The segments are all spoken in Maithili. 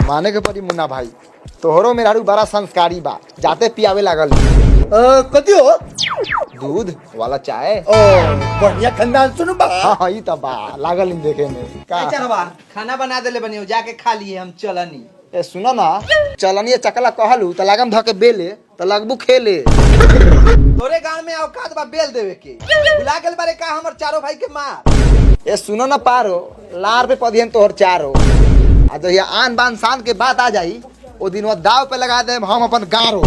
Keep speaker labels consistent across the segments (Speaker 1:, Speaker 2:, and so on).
Speaker 1: माने के पड़ी मुन्ना भाई, तोहरो मेहरारू बड़ा संस्कारी बा, जाते पियावे लागल।
Speaker 2: कथी हो?
Speaker 1: दूध वाला चाय।
Speaker 2: ओ बढ़िया खानदान सुन बा।
Speaker 1: हाँ हाँ, ई त बा लागल इन देखे में का।
Speaker 3: चरवा खाना बना देले बनियो, जाके खा लिए, हम चलनी।
Speaker 1: ए सुनो ना, चलनी चकला कहलू त लागम धके बेले त लगबू खेले।
Speaker 3: तोरे गांव में औकात बा बेल देवे के? भुला गेल बारे का हमर चारो भाई के मार?
Speaker 1: ए सुनो ना पारो, लार पे पदियन तोहर चारो, आ जहिया आन बान शान के बात आ जाई ओ दिन वो दाव पे लगा दे हम अपन गारो।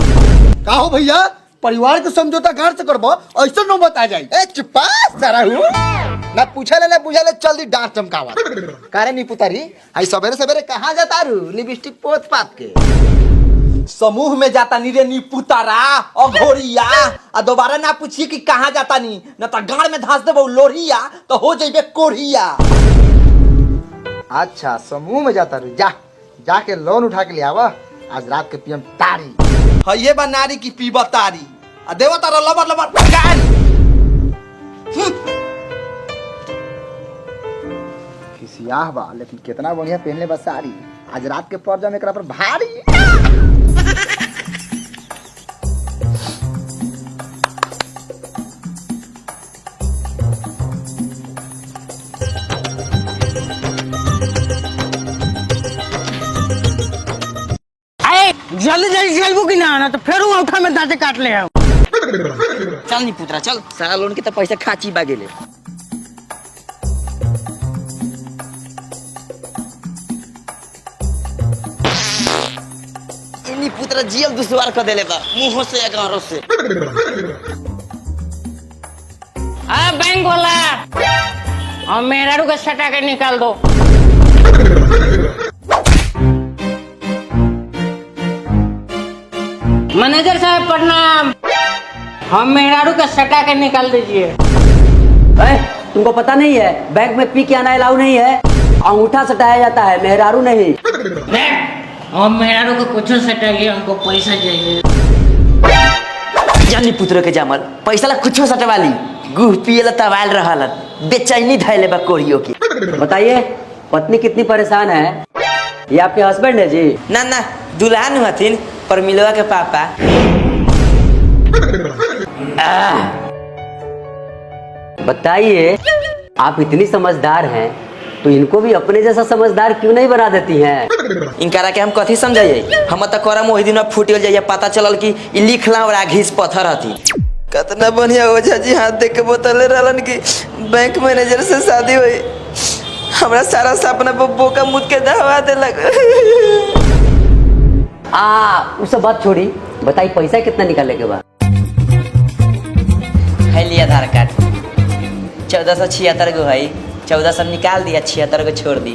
Speaker 2: का हो भैया, परिवार के समझौता घर से करबो ऐसा नौबत आ जाई?
Speaker 1: ए चुप्पा सराहू, ना पूछे ले ना बुझे ले, जल्दी डांट चमकावा। कारे नी पुतारी, आई सवेरे सवेरे कहाँ जाता रू लिपस्टिक पोत पात के?
Speaker 3: समूह में जाता नी रे नी पुतारा अघोरिया, आ दोबारा ना पूछिए कि कहाँ जाता नी, न त गाड़ में धंस देबो लोरिया तो हो जइबे कोढ़िया।
Speaker 1: अच्छा समूह में जाता रू, जा जाके लोन उठा के ले आवा, आज रात के पियम तारी।
Speaker 3: हइये बा नारी की पीबा तारी, आ देवा तारा लबर लबर गारी।
Speaker 1: खिसियाह बा लेकिन कितना बढ़िया पहनले बा साड़ी, आज रात के पड़ जाम एकरा पर भारी।
Speaker 4: अरे जल्दी जल्दी चलबू कि ना, ना तो फिर औठा में दांते काट ले हम।
Speaker 5: चल नी पुत्रा चल, सारा लोन के तो पैसा खाची बा गेले। इनी पुत्रा जियल दुश्वार कर देले बा, मुंह से या गारो से।
Speaker 4: हाँ बैंक वाला, और मेहरारू का सटा के निकाल दो। मैनेजर साहब प्रणाम, हम मेहरारू का सटा के निकाल दीजिए।
Speaker 6: तुमको पता नहीं है बैंक में पी के आना अलाउ नहीं है, अंगूठा सटाया जाता है मेहरारू नहीं।
Speaker 4: हम मेहरारू को कुछ सटाइए, हमको पैसा चाहिए।
Speaker 5: जानी पुत्र के जामल पैसा ला कुछ सटवाली, गुह पिए ला तवाल रहल, बेचैनी धैले बा कोरियो की।
Speaker 6: बताइए पत्नी कितनी परेशान है? ये आपके हस्बैंड है जी?
Speaker 5: ना ना दुल्हन हथिन पर मिलवा के पापा।
Speaker 6: बताइए आप इतनी समझदार हैं तो इनको भी अपने जैसा समझदार क्यों नहीं बना देती हैं?
Speaker 5: इनकरा के हम कथी समझाइए, हम तो करम वही दिन फूट गेल जाइए, पता चलल कि ई लिखला और घिस पत्थर हथी।
Speaker 7: कितना बढ़िया ओझा जी हाथ देख के बतले रहलन कि बैंक मैनेजर से शादी हुई, हमरा सारा सपना पर बोका मुद के दहवा देलक।
Speaker 6: आ उ सब बात छोड़ी, बताइए पैसा कितना निकाले के बाद?
Speaker 5: है लिया आधार कार्ड 1476 गो है, 1400 निकाल दिया, 76 गो छोड़ दी।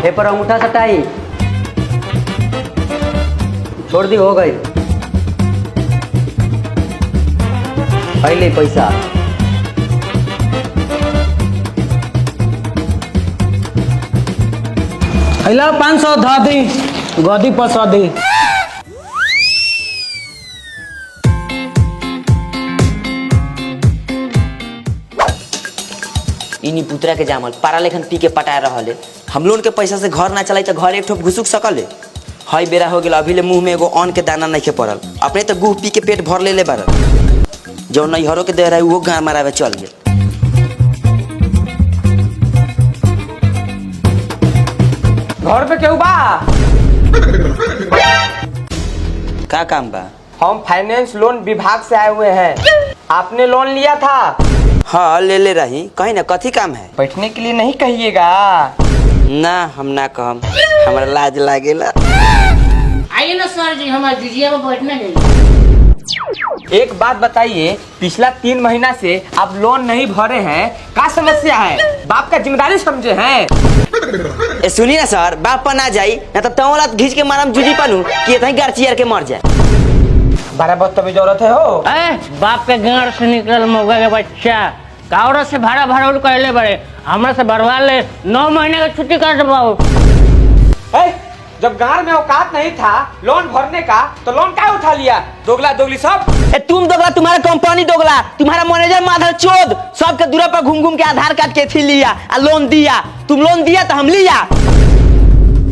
Speaker 6: पेपर अंगूठा सटाई छोड़ दी, हो गई। पहले पैसा
Speaker 4: हेलो 500 ध दी, गदी पसा दी।
Speaker 5: इनी पुतरा के जामल पारा लेखन पी के पटा रहल है। हम लोन के पैसा से घर ना चलाई तो घर एक ठोप घुसुक सकल है। हई बेरा हो गेल, अभी ले मुंह में एगो अन्न के दाना नहीं पड़ल, अपने तो गुह पी के पेट भर ले ले बारल, जो नैहरों के दे रहा है वो गाँव मारावे चल गेल।
Speaker 8: घर पे केहू बा?
Speaker 5: का काम बा?
Speaker 8: हम फाइनेंस लोन विभाग से आए हुए हैं, आपने लोन लिया था?
Speaker 5: हाँ ले ले रही, कहीं ना कथी काम है?
Speaker 8: बैठने के लिए नहीं कहिएगा।
Speaker 5: ना हम ना कहम, हमरा लाज लागेला।
Speaker 4: आइए ना सर जी, हमारे जुजिया में बैठने के।
Speaker 8: एक बात बताइए, पिछला 3 महीना से आप लोन नहीं भरे हैं, का समस्या है? बाप का जिम्मेदारी समझे हैं।
Speaker 5: ए सुनी ना सर, बाप पर ना जाई ना तो तोला घींच के मारम जुजी पनु कि इतना गार्चियर के मर जाए।
Speaker 8: बड़ा बदतमीज औरत है हो।
Speaker 4: ए बाप के गांड से निकलल मौका के बच्चा, कावड़ा से भाड़ा भरौल कहले बड़े, हमरा से भरवा ले, 9 महीने का छुट्टी कर दबाओ।
Speaker 8: ए जब गांव में औकात नहीं था लोन भरने का तो लोन क्या उठा लिया? दोगला दोगली सब।
Speaker 5: ए तुम दोगला, तुम्हारा कंपनी दोगला, तुम्हारा मैनेजर माधर चोद, सबके दूरा पर घूम घूम के आधार कार्ड के थी लिया आ लोन दिया। तुम लोन दिया तो हम लिया।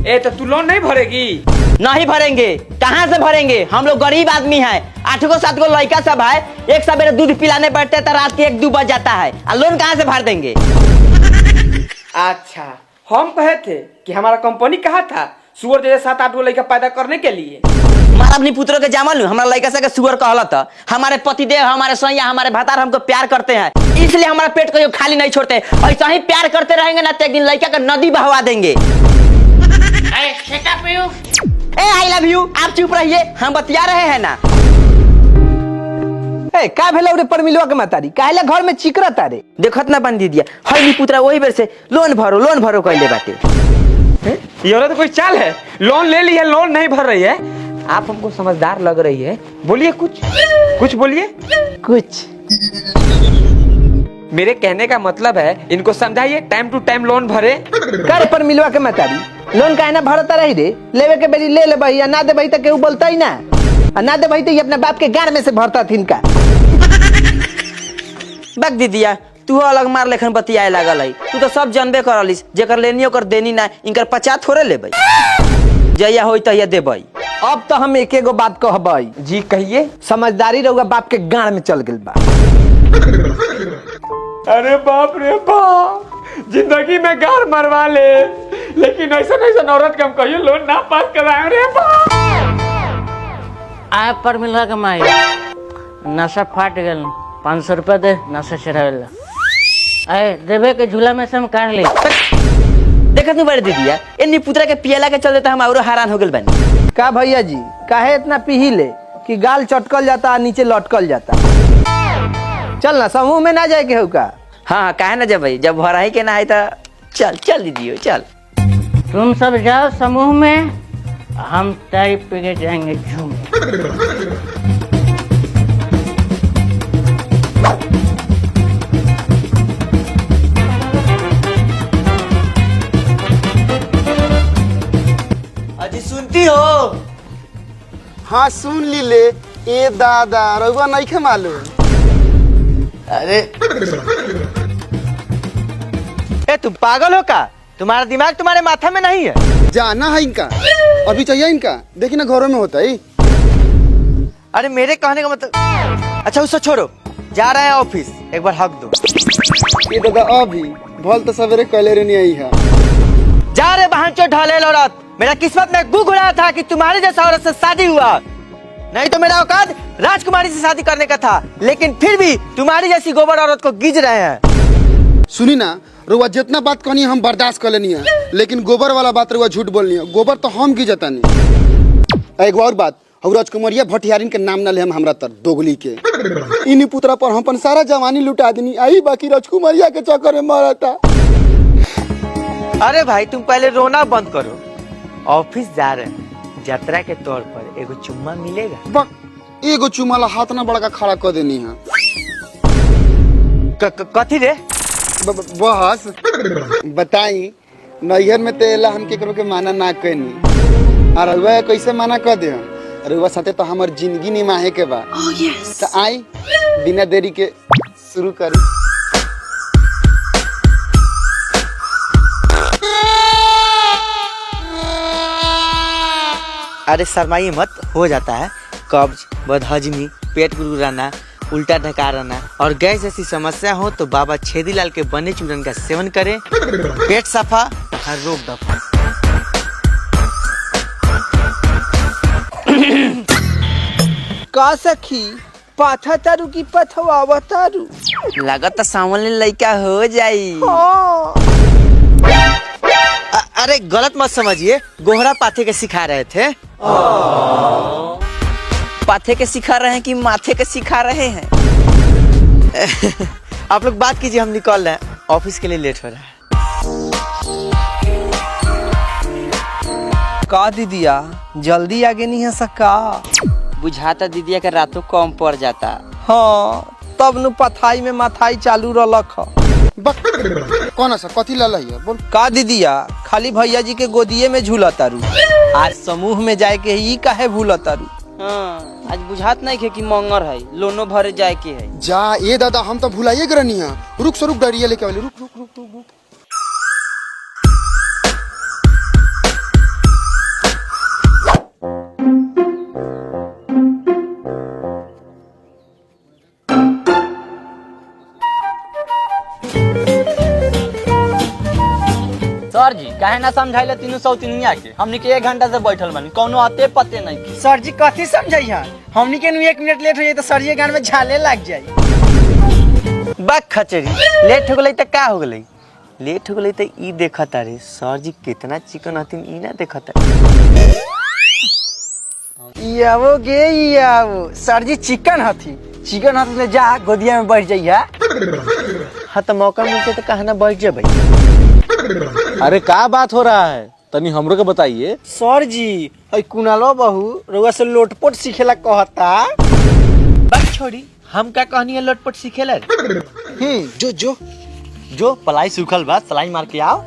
Speaker 8: ए तो तू लोन नहीं भरेगी?
Speaker 5: नहीं भरेंगे। कहाँ से भरेंगे? हम लोग गरीब आदमी हैं, 8 गो 7 गो लड़का सब है, एक सवेरे दूध पिलाने बैठते हैं तो रात के 1-2 बज जाता है, आ लोन कहाँ से भर देंगे?
Speaker 8: अच्छा, हम कहे थे कि हमारा कंपनी कहा था सुअर जैसे 7-8 गो लड़का पैदा करने के लिए।
Speaker 5: मारा अपनी पुत्रों के जामल हमारा लड़का से सुअर कहलत। हमारे पतिदेव, हमारे सैया, हमारे भतार हमको प्यार करते हैं, इसलिए हमारा पेट को खाली नहीं छोड़ते। ऐसा ही प्यार करते रहेंगे ना तो एक दिन लड़का का नदी बहवा देंगे।
Speaker 4: अरे shut up you.
Speaker 5: A I love you, आप चुप रहिए, हम बतिया रहे हैं ना।
Speaker 9: ए का भेलौ रे परमिलवा के मातारी, काहेला घर में चिकरता रे?
Speaker 5: देखत ना बन दीदिया, हई पुत्रा वही बेर से लोन भरो लोन भरो कहले बाटे।
Speaker 8: ये तो कोई चाल है, लोन ले ली है, लोन नहीं भर रही है। आप हमको समझदार लग रही है, बोलिए कुछ कुछ बोलिए
Speaker 9: कुछ।
Speaker 8: मेरे कहने का मतलब है इनको समझाइए टाइम टू टाइम लोन भरे।
Speaker 9: कर परमिलवा के मातारी, लोन काहे ना भरता रही रे? लेवे के बेरी ले लेबही आ ना देबही त केहू बोलता ही ना, आ ना देबही त अपना बाप के गाड़ में से भरता थिन का।
Speaker 5: बक दीदिया, तू अलग मार लेखन बतियाए लागल है, तू तो सब जानबे करलिस, जेकर लेनी ओकर देनी ना, इनकर पचा थोड़े लेबै, जहिया होई तहिया देबै।
Speaker 9: अब तो हम एक एगो बात कहबै।
Speaker 8: जी कहिए।
Speaker 9: समझदारी रहुआ बाप के गाड़ में चल गेल बा।
Speaker 8: अरे बाप रे बाप, जिंदगी में गाड़ मरवा ले, लेकिन ऐसा ऐसा औरत के हम कहियो लोन ना पास कराए रे बाप।
Speaker 4: आप पर मिलवा के माई नशा फाट गल, 500 रुपया दे नशा चढ़ावेला। अरे देवे के झूला में से हम काट ले।
Speaker 5: देखत नु बड़े दीदिया, ए पुत्रा के पियला के चलते हम औरो हैरान हो गेल बानी।
Speaker 9: का भैया जी काहे इतना पीही ले कि गाल चटकल जाता नीचे लटकल जाता? चल ना समूह में ना जाए के हो का?
Speaker 5: हाँ हाँ काहे ना जब जब भराई के ना है तो चल चल दीदियो चल।
Speaker 4: तुम सब जाओ समूह में, हम तारी पी के जाएंगे झूम।
Speaker 5: अजी सुनती हो?
Speaker 2: हाँ सुन ली ले। ए दादा रउआ नहीं खे मालूम।
Speaker 5: अरे ए तुम पागल हो का? तुम्हारा दिमाग तुम्हारे माथा में नहीं है।
Speaker 2: जाना है इनका, अभी चाहिए इनका, देखी ना घरों में होता है।
Speaker 5: अरे मेरे कहने का मतलब, अच्छा उसको छोड़ो, जा रहा है ऑफिस, एक बार हक दो।
Speaker 2: ये दादा अभी भल तो सवेरे कले नहीं आई है।
Speaker 5: जा रे बहन चो ढाले औरत, मेरा किस्मत में गु घुरा था कि तुम्हारे जैसा औरत से शादी हुआ, नहीं तो मेरा औकात राजकुमारी से शादी करने का था, लेकिन फिर भी तुम्हारी जैसी गोबर औरत को गिज रहे हैं।
Speaker 2: सुनी ना रुआ, जितना बात कहनी हम बर्दाश्त कर लेनी है, लेकिन गोबर वाला बात रुआ झूठ बोलनी है, गोबर तो हम गिजता नहीं। एगो और बात, हम राजकुमारिया भटियारिन के नाम ना ले हम हमरा तर दोगली के इन्हीं पुत्रा पर हम अपन सारा जवानी लुटा देनी, आई बाकी राजकुमारिया के चक्कर में मरता।
Speaker 5: अरे भाई तुम पहले रोना बंद करो, ऑफिस जा रहे हैं, यात्रा के तौर पर एगो चुम्मा मिलेगा।
Speaker 2: बक एगो चुम्मा ला हाथ ना बड़का खड़ा कर देनी है।
Speaker 5: कथी रे?
Speaker 2: बस बताई नैहर में तेला हम केकरो के माना ना कहनी, और रउआ कैसे माना कर दे? रउआ साथे तो हमर जिंदगी निमाहे के बा। तो आई बिना देरी के शुरू करी।
Speaker 5: अरे शर्माइए मत, हो जाता है। कब्ज, बदहजमी, पेट गुड़गुड़ाना, उल्टा ढकाराना और गैस जैसी समस्या हो तो बाबा छेदीलाल के बने चूरन का सेवन करें, पेट सफा हर रोग दफा।
Speaker 9: का सखी पाथा तारू की पथवावा तारू?
Speaker 5: लागत सावल लड़का हो जाई। अरे गलत मत समझिए, गोहरा पाथे के सिखा रहे थे। पाथे के सिखा रहे हैं कि माथे के सिखा रहे हैं? आप लोग बात कीजिए, हम निकल रहे हैं, ऑफिस के लिए लेट हो रहा है।
Speaker 9: का दीदिया जल्दी आगे नहीं है सका?
Speaker 5: बुझाता दीदिया के रातों कम पड़ जाता।
Speaker 9: हाँ तब नु पथाई में माथाई चालू रलक।
Speaker 2: बक कौन सा कथी लल है बोल।
Speaker 3: का दीदिया खाली भैया जी के गोदिये में झूला तारू, आज समूह में जाए के ई काहे भूला तारू?
Speaker 7: हाँ, आज बुझात नहीं है कि मंगर है, लोनो भरे जाए के है।
Speaker 2: जा ए दादा, हम तो भुलाइए गरनी है। रुक सो रुक, डरिया लेके आवे, रुक रुक रुक रुक रुक।
Speaker 3: सर जी काहे ना समझाइले तीनों सौ तीनिया के? हमनी के 1 घंटा से बैठल बानी, कोनो आते पते नहीं के।
Speaker 9: सर जी कथी समझाई है? हमनी के नु 1 मिनट लेट हो जाई तो सर जी गान में झाले लग जाई।
Speaker 7: बक खचरी, लेट हो गेलै त का हो गेलै? लेट हो गेलै त ई देखत रे सर जी कितना चिकन हथिन, ई ना देखत।
Speaker 9: यावो गे यावो, सर जी चिकन हथी, चिकन हथी ले जा गोदिया में बैठ जाइया।
Speaker 7: हाँ तो मौका मिलते तो कहाँ ना बैठ जेबै।
Speaker 10: अरे का बात हो रहा है, तनी हमरो के बताइए।
Speaker 9: सर जी हई कुणालो बहू रउआ से लोटपोट सीखेला कहता।
Speaker 7: बक छोड़ी, हम का कहनी है लोटपोट सीखेला?
Speaker 3: जो जो जो पलाई सूखल बा, सलाई मार के आओ।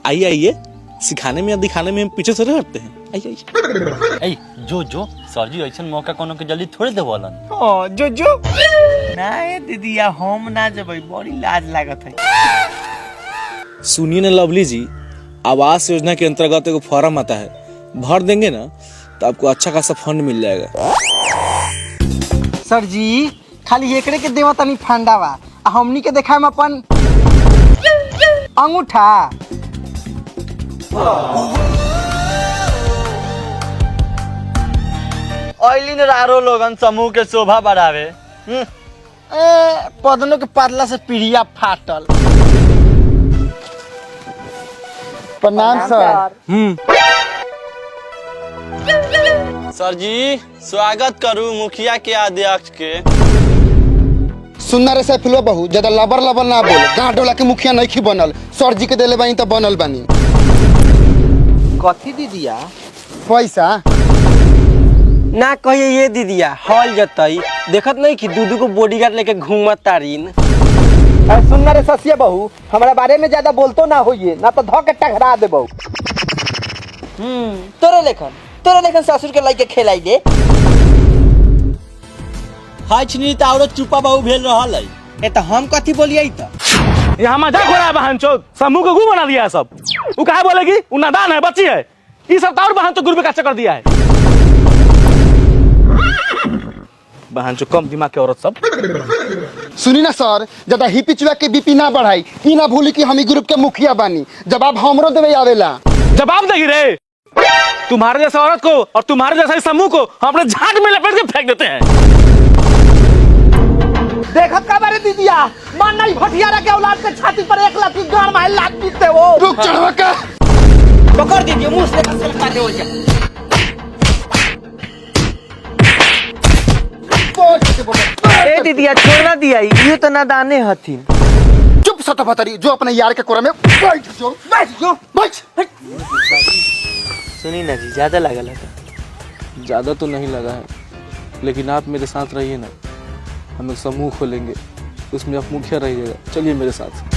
Speaker 10: आइए आइए, सिखाने में या दिखाने में हम पीछे थोड़े हटते हैं। आइए आइए।
Speaker 3: ए जो जो सर जी ऐसन मौका कोनो के जल्दी थोड़े देवलन।
Speaker 9: ओ जो जो
Speaker 7: ना ए दीदिया, हम ना जबै, बड़ी लाज लागत है।
Speaker 10: सुनिए ना लवली जी, आवास योजना के अंतर्गत एगो फॉर्म आता है, भर देंगे ना तो आपको अच्छा खासा फंड मिल जाएगा।
Speaker 9: सर जी खाली एकरे के देवा तनी फंडावा, आ हमनी के देखाम अपन अंगूठा।
Speaker 3: ऑइलिन रारो लोगन समूह के शोभा बढ़ावे।
Speaker 9: ए पदनों के पादला से पीढ़िया फाटल।
Speaker 2: प्रणाम सर।
Speaker 3: सर जी स्वागत करू मुखिया के अध्यक्ष के।
Speaker 2: सुनना रे सैफुलवा बहू, ज्यादा लबर लबर ना बोल। गाँव डोला के मुखिया नहीं बनल, सर जी के देले बानी तो बनल बानी।
Speaker 3: कथी दीदिया?
Speaker 2: पैसा
Speaker 7: ना कहिए ये दीदिया, हॉल जतई देखत नहीं कि दू दू को बॉडीगार्ड लेके घूमत तारीन।
Speaker 9: अरे सुनना रे ससिया बहू, हमरा बारे में ज्यादा बोलतो ना होइए, ना तो धो के टकरा देबो।
Speaker 7: तोरे लेखन ससुर के लइके खेलाई दे।
Speaker 3: हाय छिनी त औरो चुपा बहु भेल रहल है।
Speaker 9: ए तो हम कथी बोलिए त?
Speaker 8: यहाँ मजाक हो रहा है बहन चौथ, समूह को गु बना दिया है सब। वो कहा बोलेगी, वो नादान है, बच्ची है, ये सब तो और बहन तो गुरु का चक्कर दिया है। बहन चो कम दिमाग के औरत सब।
Speaker 2: सुनी ना सर, ज्यादा हिपी चुआ के बीपी ना बढ़ाई, ई ना भूली कि हम ई ग्रुप के मुखिया बानी, जवाब हमरो देवे आवेला।
Speaker 8: जवाब देगी रे तुम्हारे जैसे औरत को और तुम्हारे जैसे समूह को हम अपने झाट में लपेट के फेंक देते हैं।
Speaker 9: देखत का बारे दीदिया, मान नहीं भटियारा के औलाद के छाती पर 1 लाख की गाड़ मार लात पीटते हो।
Speaker 2: रुक चढ़वा का
Speaker 7: पकड़ दीजिए मुंह से कसल काटे हो जा। ए दीदिया छोड़ना दिया, ये तो नादाने हथिन।
Speaker 2: चुप सतभतरी, जो अपने यार के कोरा में बैठ जो, बैठ जो, बैठ।
Speaker 7: सुनी ना जी, ज्यादा लगल है?
Speaker 10: ज्यादा तो नहीं लगा है, लेकिन आप मेरे साथ रहिए ना, हम एक समूह खोलेंगे, उसमें आप मुखिया रहिएगा। चलिए मेरे साथ।